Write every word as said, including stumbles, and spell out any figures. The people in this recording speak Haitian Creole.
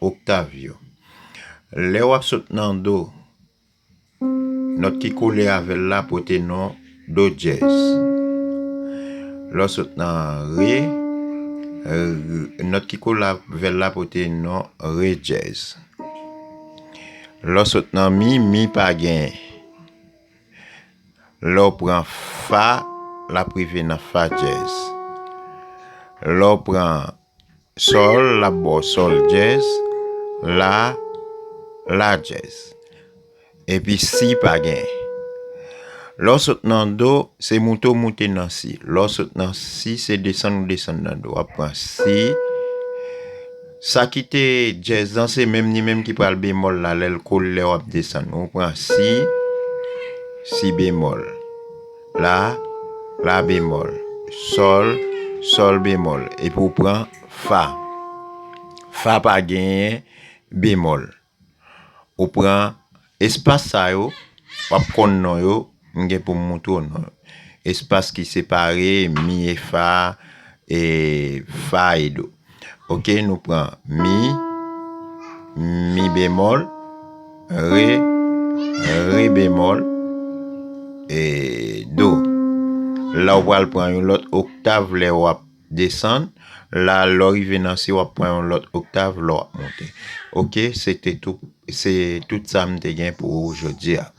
oktav yo. Lè w ap sot nan do, nòt ki kole avè l la pote non do dyèz. Lè w sot nan re, re- nòt ki kole avè l la pote non re dyèz. Lè w sot nan mi, mi pa genyen. Lè w pran fa, l ap rive nan fa dyèz. Lè w pran sòl, l ap ba w sòl dyèz, la, la dyèz. Epi si pa genyen. Lè w sot nan do, se moute w moute nan si. Lè w sot nan si, se desann ou desann nan do. W ap pran si. Sa ki te dyèz lan, se menm li menm ki pral bemòl la, lè l kole lè w ap desann. Ou pran si, si bemòl. La, la bemòl. Sòl, sòl bemòl. Epi w pran fa. Fa pa genyen bemòl. Ou pran espas sa yo, w ap konn non yo, m gen pou m moutre w non yo. Espas ki separe mi e fa, e fa e do. Oke, nou pran mi, mi bemòl, re, re bemòl, e do. La w pral pran yon lòt oktav lè w ap desann. La, lè w rive nan si, w ap pran yon lòt oktav lè w ap monte. Oke, se te tou, se tout sa m te gen pou ou jodi a.